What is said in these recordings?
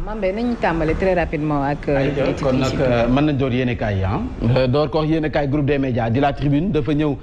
Mambé nañu tàmbali très rapidement ak. kon nag mën nañ door yéenekaay yi door ko yéenekaay groupe des médias di la tribune dafa ñëw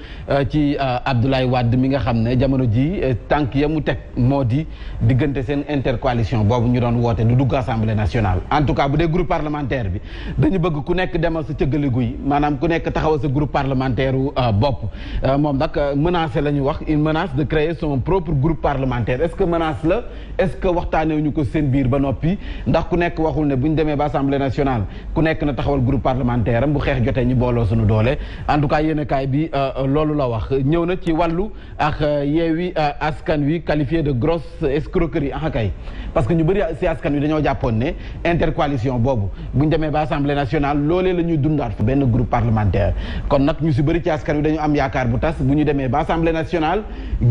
ci Abdoulaye Wade mi nga xam ne jamono ji tànk ya mu teg moo di diggante seen intercoalition boobu ñu doon woote du dugg assemblée nationale. en tout cas bu dee groupe parlementaire bi dañu bëgg ku nekk demal sa cëggaligu yi maanaam ku nekk taxawal sa groupe parlementaire bopp moom nag menacé la ñu wax une menace de créer son propre groupe parlementaire est-ce que menace la est-ce que waxtaanee ñu ko seen biir ba noppi. ndax ku nekk waxul ne bu ñu demee ba assemblée nationale ku nekk na taxawal groupe parlementaire am bu xeex jotee ñu booloo suñu doole en tout cas yéenekaay bi loolu la wax ñëw na ci wàllu ak Yewwi Askan Wi qualifié de grosse escroquerie kay parce que ñu bëri si askan wi dañoo jàppoon ne intercoalition boobu bu ñu demee ba assemblée nationale loolee la ñuy dundaat fa benn groupe parlementaire kon nag ñu si bëri ci askan wi dañu am yaakaar bu tas bu ñu demee ba assemblée nationale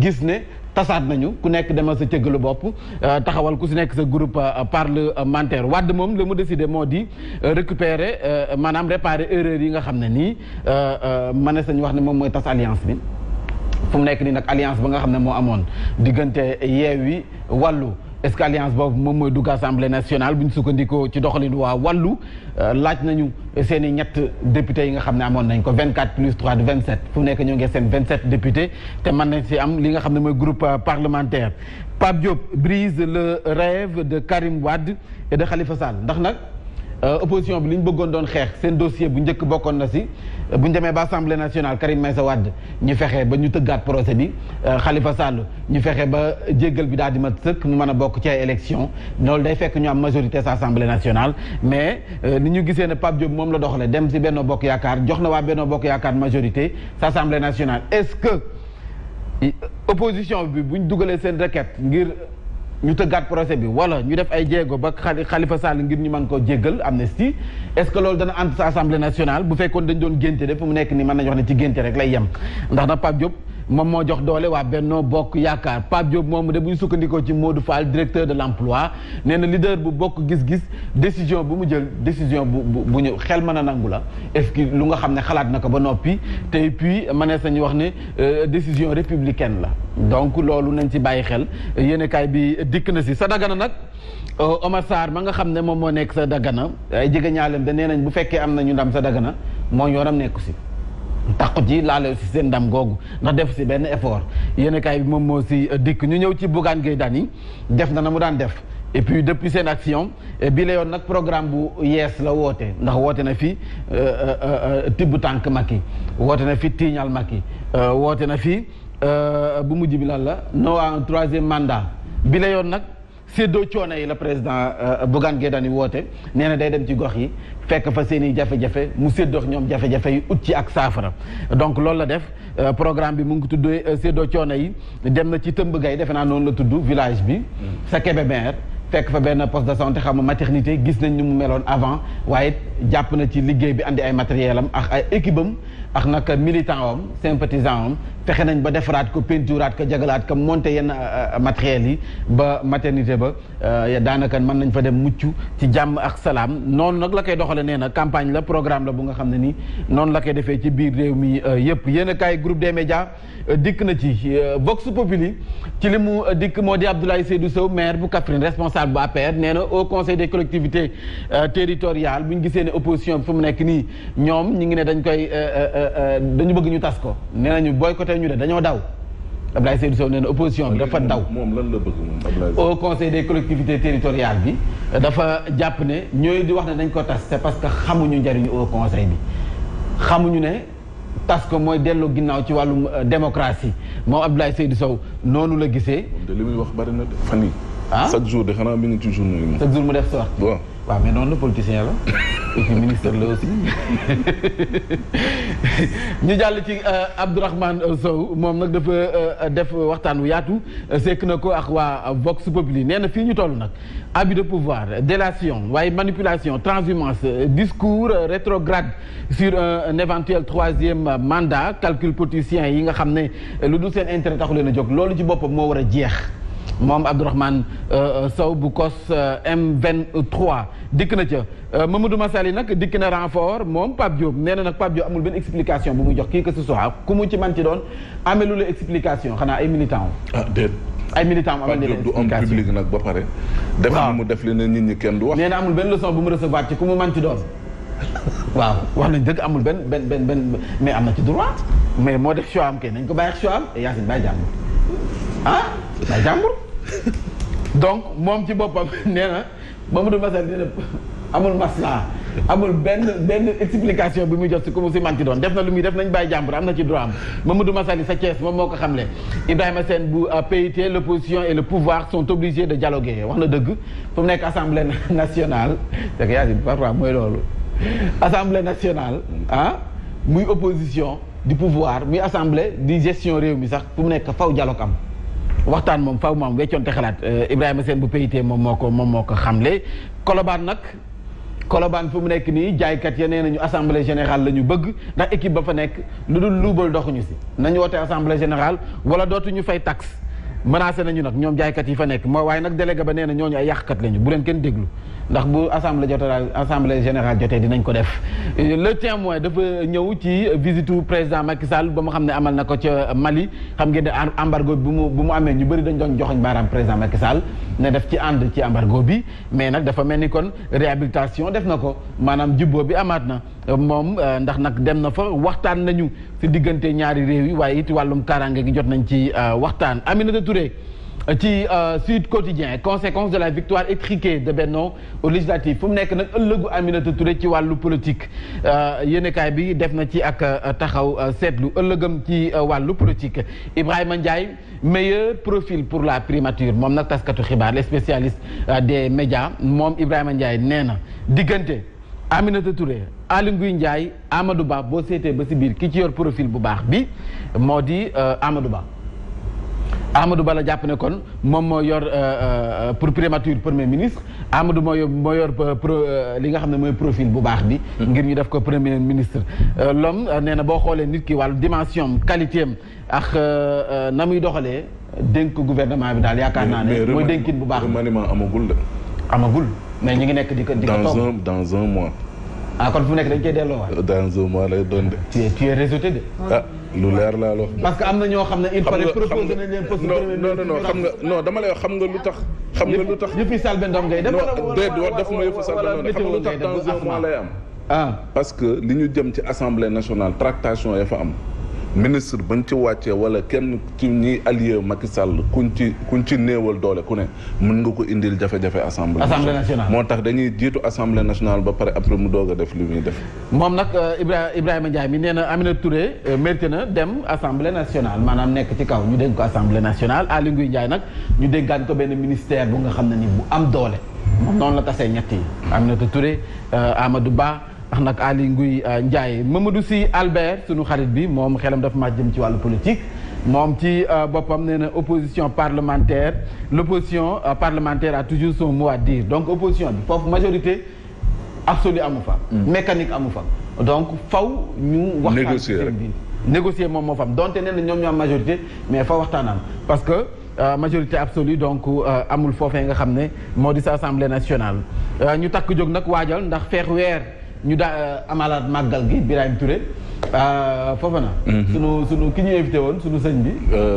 gis ne tasaat nañu ku nekk demal sa cëggalu bopp taxawal ku si nekk sa groupe parlementaire Wade moom la mu décidé moo di récupérer maanaam réparer erreur yi nga xam ne nii mën nañu wax ne moom mooy tas alliance bi fu mu nekk nii nag alliance ba nga xam ne moo amoon diggante Yewwi Wallu est-ce que alliance boobu moom mooy dugg assemblée nationale bu ñu sukkandikoo ci doxalin waa Wallu laaj nañu seen i ñett députés yi nga xam ne amoon nañ ko 24 plus 3 de 27 fu mu nekk ñoo ngi seen 27 députés te mën nañ si am li nga xam ne mooy groupe parlementaire Pape Diop brise le rêve de Karim Wade et de Khalifa Sall ndax nag opposition bi li ñu bëggoon doon xeex seen dossier bu njëkk bokkoon na si bu ñu demee ba assemblée nationale Karim Meïssa Wade ñu fexe ba ñu tëggaat procès bi Khalifa Sall ñu fexe ba jéggal bi daal di mat sëkk mu mën a bokk ci ay élection loolu day fekk ñu am majorité sa assemblée nationale mais ni ñu gisee ne Pape Diop moom la doxalee dem si Benno Bokk Yaakaar jox na waa Benno Bokk Yaakaar majorité sa assemblée nationale est-ce que opposition bi bu ñu dugalee seen requête ngir ñu tëggaat procès bi wala ñu def ay jéego ba Khalifa Sall ngir ñu mën koo jéggal amnistie est-ce que loolu dana ànd sa assemblée nationale bu fekkoon dañ doon génte de fu mu nekk ni mën nañu wax ne ci génte rek lay yem ndax nag Pape Diop moom moo jox doole waa Benno Bokk Yaakaar Pape Diop moom de bu ñu sukkandikoo ci Modou Fall directeur de l'emploi nee na leader bu bokk gis-gis décision bu mu jël décision bu ñu xel mën a nangu la est-ce que lu nga xam ne xalaat na ko ba noppi te puis mënees nañu wax ne décision républicaine la donc loolu nañ ci bàyyi xel yéenekaay bi dikk na si sa Dagana nag Omar Sarr ma nga xam ne moom moo nekk sa Dagana ay jege ñaalem da nee nañ bu fekkee am nañu ndam sa Dagana moo yoonam nekku si taqu ci laale si seen ndam googu ndax def si benn effort yéenekaay bi moom moo si dikk ñu ñëw ci Bougane Gueye Dany def na mu daan def et puis depuis seen action bi la yoon nag programme bu yees la woote ndax woote na fi tibb tànk Macky woote na fi tiiñal Macky woote na fi bu mujj bi lan la non à un troisième mandat bi la yoon nag séddoo coono yi la président Bougane Gueye Dany woote nee na day dem ci gox yi fekk fa seen i jafe-jafe mu séddoo ñoom jafe-jafe yi ut ci ak saafara donc loolu la def programme bi mu ngi tuddee séddoo coono yi dem na ci Tëmb Gay defe naa noonu la tudd village bi sa Kébémer fekk fa benn poste de santé xam nga maternité gis nañ ni mu meloon avant waaye jàpp na ci liggéey bi andi ay matériel am ak ay équipe am ak nag militant am sympathisant am fexe nañ ba defaraat ko peinturaat ko jagalaat ko monter yenn matériels yi ba maternité ba daanaka mën nañ fa dem mucc ci jàmm ak salaam noonu nag la koy doxale nee na campagne la programme la bu nga xam ne nii noonu la koy defee ci biir réew mi yëpp yéen a kaay groupe des médias dikk na ci Vox Populi ci li mu dikk moo di Abdoulaye Seydou Sow maire bu Kaffrine responsable bu APR nee na au conseil des collectivités territoriales bu ñu gisee ne opposition bi fu mu nekk nii ñoom ñi ngi ne dañ koy dañu bëgg ñu tas ko nee nañu boycotté ñu de dañoo daw Abdoulaye Seydou Sow nee na opposition bi dafa daw moom lan la bëgg moom Abdoulaye au conseil des collectivités territoriales bi dafa jàpp ne ñooy di wax ne dañ ko tas c'est parce que xamuñu njariñu au conseil bi xamuñu ne tas ko mooy delloo ginnaaw ci wàllum démocratie moom Abdoulaye Seydou Sow noonu la gisee. moom de li muy wax bari na de fan yi chaque jour de xanaa mi ngi ci journée yi moom. chaque jour mu def sorte. waaw waaw mais noonu la politicien la et puis ministre la aussi ñu jàll ci Abdourahmane Sow moom nag dafa def waxtaan wu yaatu sekk na ko ak waa Vox Populi nee na fii ñu toll nag abus de pouvoir délation waaye manipulation transhumance discours rétrograde sur un éventuel troisième mandat calcul politicien yi nga xam ne lu dul seen intérêt taxu leen a jóg loolu ci boppam moo war a jeex moom Abdourahmane Sow bu COS M23 dikk na ca Mamadou Massali nag dikk na renfort moom Pape Diop nee na nag Pape Diop amul benn explication bu muy jox kii que ce soit ku mu ci man ci doon amee lu la explication xanaa ay militant ah déet ay militants amal ni du homme public nag ba pare. def na mu def li ne nit ñi kenn du wax. nee na amul benn leçon bu mu recevoir ci ku mu manti doon. waaw wax nañ dëgg amul benn mais am na ci droit mais moo def choix am kay nañ ko bàyyi ak choix am Yacine bàyyi jàmbur bàyyi jàmbur donc moom ci boppam nee na Mamadou Massaly nee na amul masla amul benn explication bi muy jot si ku mu si manti doon def na lu muy def nañ bàyyi jàmbur am na ci droit am Mamadou Massaly sa Thiès moom moo ko xamle Ibrahima Sène bu PIT l'opposition et le pouvoir sont obligés de dialoguer wax na dëgg fu mu nekk assemblée nationale c'est que Yacine parfois mooy loolu assemblée nationale muy opposition du pouvoir muy assemblée di gestion réew mi sax fu mu nekk faw dialogue am waxtaan moom faw moom weccoonte xalaat Ibrahima Sène bu PIT moom moo ko xamle Colobane fu mu nekk nii jaaykat ya nee nañu assemblée générale la ñu bëgg ndax équipe ba fa nekk lu dul luubal doxuñu si nañu woote assemblée générale wala dootuñu fay taxe menacé nañu nag ñoom jaaykat yi fa nekk mooy waaye nag délégué ba nee na ñooñu ay yàqkat lañu bu leen kenn déglu ndax bu assemblée générale jotee dinañ ko def le témoin dafa ñëw ci visitu président Macky Sall ba mu xam ne amal na ko ca Mali xam ngeen ne embargo bu mu amee ñu bëri dañ doon joxoñ baaraam président Macky Sall ne def ci ànd ci embargo bi mais nag dafa mel ni kon réhabilitation def na ko maanaam jubboo bi amaat na moom ndax nag dem na fa waxtaan nañu si diggante ñaari réew yi waaye it wàllum kaaraange gi jot nañ ci waxtaan Aminata Touré ci Sud Quotidien conséquence de la victoire étriquée de Benno aux législatives fu mu nekk nag ëllëgu Aminata Touré ci wàllu politique yéenekaay bi def na ci ak taxaw seetlu ëllëgam ci wàllu politique Ibrahima Ndiaye meilleur profil pour la primature moom nag taskatu xibaar les spécialistes des médias moom Ibrahima Ndiaye nee na diggante Aminata Touré Aly Ngouille Ndiaye Amadou Ba boo seetee ba si biir ki ci yor profil bu baax bi moo di Amadou Ba la jàpp ne kon moom moo yor pour primature premier ministre Amadou moo yor li nga xam ne mooy profil bu baax bi. ngir ñu def ko premier ministre. l'homme nee na boo xoolee nit ki wàllu dimension qualité am ak na muy doxalee dénk gouvernement bi daal yaakaar naa ne. mooy dénkin bu baax remaniement amagul de. amagul mais ñu ngi nekk di ko toog dans un mois. kon fu nekk dañ koy delloowaat. dans un mois lay doon de. tu es réseauté de. lu leer laa wax. parce que am na ñoo xam ne il fallait proposer nañ leen poste non xam nga non dama lay wax xam nga lu tax. xam nga lu tax yëfi Selbé Ndom ngay def. non déedéet def ma yëfu Selbé Ndom xam nga lu tax dans un mois lay am. parce que li ñu jëm ci assemblée nationale tractation ya fa am. ministre bañ ci wàccee wala kenn ci ñi allié Macky Sall kuñ ci néewal doole ku ne mën nga ko indil jafe-jafe assemblée nationale moo tax dañuy jiitu assemblée nationale ba pare après mu doog a def li muy def. moom nag Ibrahima Ndiaye mi nee na Aminata Touré mérité na dem assemblée nationale maanaam nekk ci kaw ñu dégg ko assemblée nationale Aly Ngouille Ndiaye nag ñu déggaan ko benn ministère bu nga xam ne ni bu am doole moom noonu la tasee ñett yi Aminata Touré Amadou Ba. ndax nag Aly Ngouille Ndiaye Mamadou Sy Albert sunu xarit bi moom xelam dafa ma jëm ci wàllu politique moom ci boppam nee na opposition parlementaire l'opposition parlementaire a toujours son mot à dire donc opposition bi foofu majorité absolue amu fa mécanique amu fa donc faw ñu waxtaan bi négocier moom moo fa am donte nee na ñoom ñoo am majorité mais fa waxtaanam parce que majorité absolue donc amul foofee nga xam ne moo di sa assemblée nationale ñu takk jóg nag waajal ndax feex weer ñu amalaat màggal gi Birahim Touré foofa na sunu ki ñu invité woon sunu sëñ bi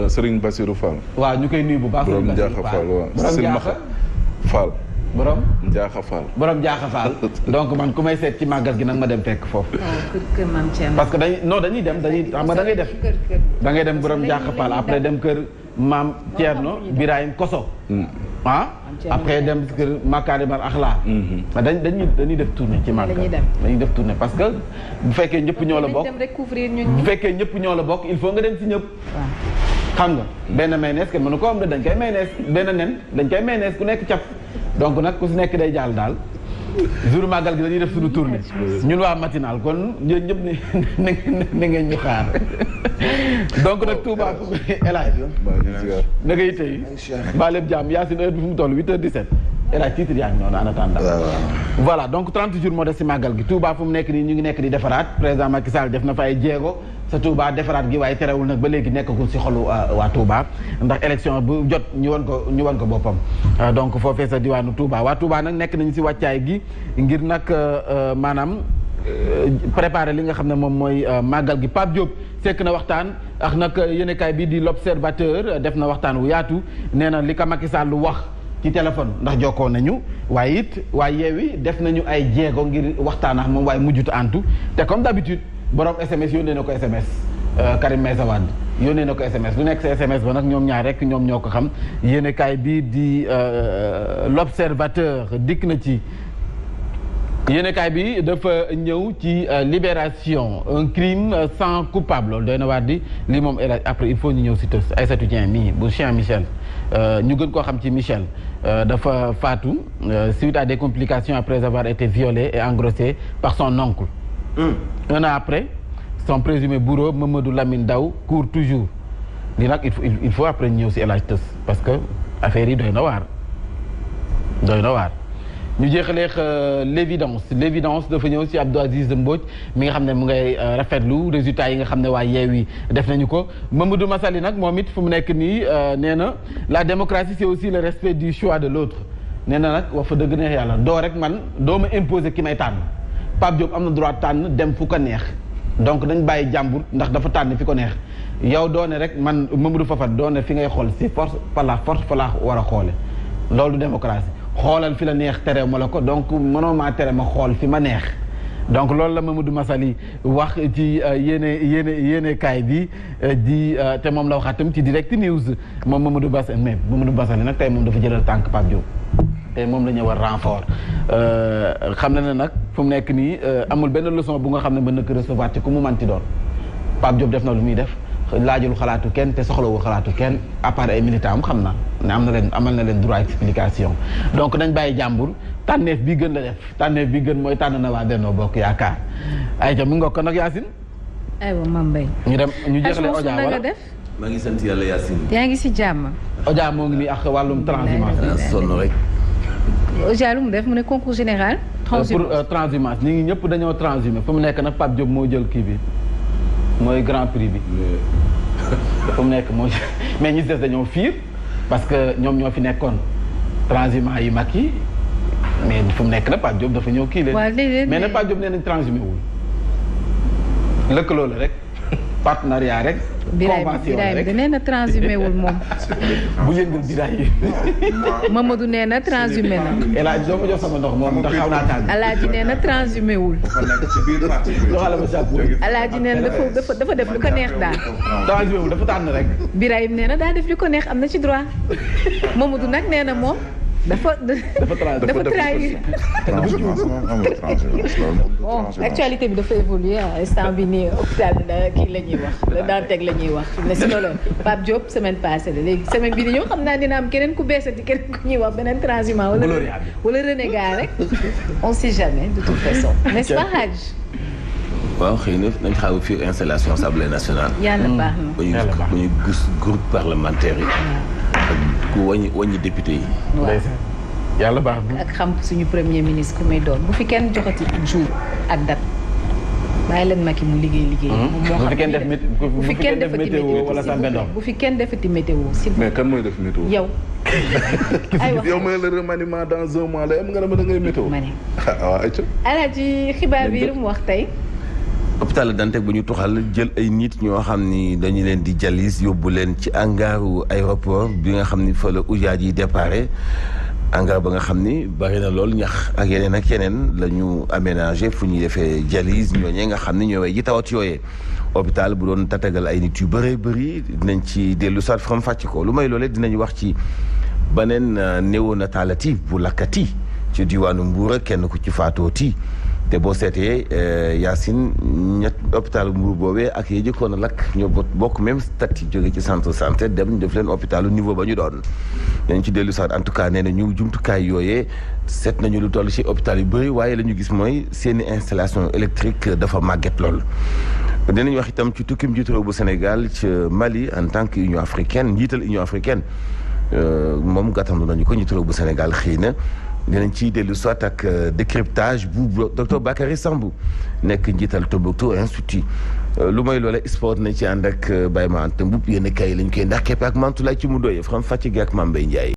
Serigne Bassirou Fall waaw ñu koy nuyu bu baax borom Ndiakha Fall waaw Silmaxa Fall borom Ndiakha Fall borom Ndiakha Fall donc man ku may seet ci màggal gi nag ma dem fekk foofu parce que dañuy dem xam nga da ngay dem borom Ndiakha Fall après dem kër maam Thierno Birahim Koso après dem kër Makarimal Akhla dañuy def tournée ci màggal dañuy def tournée parce que bu fekkee ñëpp ñoo la bokk bu fekkee ñëpp ñoo la bokk il faut nga dem ci ñëpp xam nga benn mayonnaise kenn mënu ko am dañ koy mayonnaise benn nen dañ koy mayonnaise ku nekk cap donc nag ku si nekk day jàll daal jour màggal gi dañuy def suñu tournée ñun waa matinal kon ñun ñëpp ne ngeen ñu xaar donc nag Touba El Hadj na ngay tey mbaa lépp jàmm Yacine heure bi fu mu toll 8h17 El Hadj titre yaa ngi noonu en attendant voilà donc 30 jours moo des si màggal gi Touba fu mu nekk nii ñu ngi nekk di defaraat président Macky Sall def na fa ay jéego sa Touba defaraat gi waaye terewul nag ba léegi nekkagul si xolu waa Touba ndax élection bu jot ñu wan ko boppam donc foofee sa diwaanu Touba waa Touba nag nekk nañu si wàccaay gi ngir nag maanaam préparer li nga xam ne moom mooy màggal gi. Pape Diop sekk na waxtaan ak nag yéenekaay bi di l'Observateur def na waxtaan wu yaatu nee na li ko Macky Sall lu wax ci téléphone ndax jokkoo nañu waaye it waaye Yewwi def nañu ay jéego ngir waxtaan ak moom waaye mujjut antu te comme d'habitude borom SMS yónnee na ko SMS Karim Meïssa Wade yónnee na ko SMS lu nekk sa SMS ba nag ñoom ñaar rek ñoom ñoo ko xam yéenekaay bi di l'Observateur dikk na ci. yéenekaay bi dafa ñëw ci Libération un crime sans coupable loolu doy na waar di lii moom après il faut ñu ñëw si tës Aïssatou Dieng mii bu chien Michel ñu gën koo xam ci Michel dafa faatu suite à des complications après avoir été violé et engrossé par son oncle. Un an après son présumé bourreau Mamadou Lamine Daw court toujours li nag il faut après ñëw si El Hadj Tës parce que affaire yi doy na waar ñu jeexaleex l'évidence dafa ñëw ci Abdou Aziz Mbodj mi nga xam ne mu ngay rafetlu résultats yi nga xam ne waa Yewwi def nañu ko Mamadou Massaly nag moom it fu mu nekk nii nee na la démocratie c'est aussi le respect du choix de l'autre nee na nag wax fa dëgg neex yàlla doo rek man doo ma imposer ki may tànn Pape Diop am na droit tànn dem fu ko neex donc dañ bàyyi jàmbur ndax dafa tànn fi ko neex yow doone rek man Mamadou Fafat doone fi ngay xool si force par la force fa la war a xoole loolu démocratie xoolal fi la neex tere ma la ko donc mënoo maa tere ma xool fi ma neex donc loolu la Mamadou Massaly wax ci yéene kaay bi di te moom la waxaatam ci Direct News moom Mamadou Massaly nag tey moom dafa jëlal tànk Pape Diop te moom la ñu war renfort xam na ne nag fu mu nekk nii amul benn leçon bu nga xam ne mën na ko recevoir ci ku mu manti doon Pape Diop def na lu muy def laajul xalaatu kenn te soxlawul xalaatu kenn à part ay militants xam na ne amal na leen droit explication donc nañ bàyyi jàmbur tànneef bi gën la def tànneef bi gën mooy tànn na waa Benno Bokk Yaakaar ayca mu ngokk nag Yacine. aywa Mame Mbaye. ñu dem ñu jeexalee Odia wala maa ngi sant yàlla Yacine. yaa ngi si jàmm. Odia moo ngi nii ak wàllum transhumance. sonn rek. Odia lu mu def mu ne concours général. pour transhumance ñi ngi ñëpp dañoo transhumé fu mu nekk nag Pape Diop moo jël kii bi mooy grand prix bi. fu mu nekk mooy mais ñi des dañoo fiir parce que ñoom ñoo fi nekkoon transhumant yu mag yi mais fu mu nekk na Pape Diop dafa ñëw kii leen mais nag Pape Diop nee nañ transhumé wul lëkkaloo la rek partenariat rek convention rek Birahim nee na transhumé wul moom bu yëngal Birahim Mamadou nee na transhumé na El Hadj doo ma jox sama ndox moom ndax xaw naa tàng Alaaji nee na transhumé wul Alaaji nee na dafa def lu ko neex daal transhumé wul dafa tànn rek Birahim nee na daa def lu ko neex am na ci droit Mamadou nag nee na moom dafa trahir. Bon actualité bi dafa évoluer instant bi nii hôpital bi da kii la ñuy wax la Dantec la ñuy wax ne si loolu Pape Diop semaine passée la léegi semaine bi di ñëw xam naa dina am keneen ku beesati keneen ku ñuy wax beneen transhumant wala renégat rek on sait jamais de toute façon n'est-ce pas Hadj. waaw xëy na nañ xaw fi installation Assemblée nationale. yàlla baax na ba ñu gis groupe parlementaire yi. ku wàññi député yi. waaw yàlla baax na. ak xam suñu premier ministre ku may doon bu fi kenn joxati jour ak date bàyyi leen Macky mu liggéey. moom moo xam bu fi kenn defati météo wala Samba Ndong bu fi kenn defati météo si. mais kan mooy def météo. yow. aywa yow mooy le remaniement dans un mois la am nga ne ma da ngay météo. ma ne. waaw ayca. Alaaji xibaar bi lu mu wax tey. hôpital Dantec bu ñu tuxal jël ay nit ñoo xam ni dañu leen di jalis yóbbu leen ci hangaru aéroport bi nga xam ni fa la ujaaj yi déparé hangar ba nga xam ni bari na lool ñax ak yeneen la ñu aménagé fu ñuy defee jalis ñooñee nga xam ni ñooy ji tawat yooyee hôpital bu doon tatagal ay nit yu bëree bëri dinañ ci dellu saat faram fàcc ko lu may loolee dinañ wax ci beneen néonatalité bu lakkati ci diwaanu Mbuur kenn ku ci faatooti te boo seetee Yacine ñett hôpital Mbour boobee ak yi jëkkoon a lakk ñoo bokk même statut jóge ci centre santé dem ñu def leen hôpitalu niveau ba ñu doon dañ ci dellu sax en tout cas nee na ñu jumtukaay yooyee seet nañu lu toll ci hôpital yu bëri waaye la ñu gis mooy seeni installation électrique dafa màgget lool. dinañ wax itam ci tukkim njiitu réew bu Sénégal ci Mali en tant que Union africaine njiital Union africaine moom gàttandu nañu ko njiitu réew bu Sénégal xëy na. dinañ ciy dellu soit ak décryptage bu docteur Bakary Sambou nekk njiital Tombouctou Institut lu may loolee sport nañ ci ànd ak Baye Mante Mboup yéen a kay lañ koy ndax képp ak Mantoulaye ci mu doyee faram fàcce gi ak Mame Mbaye Ndiaye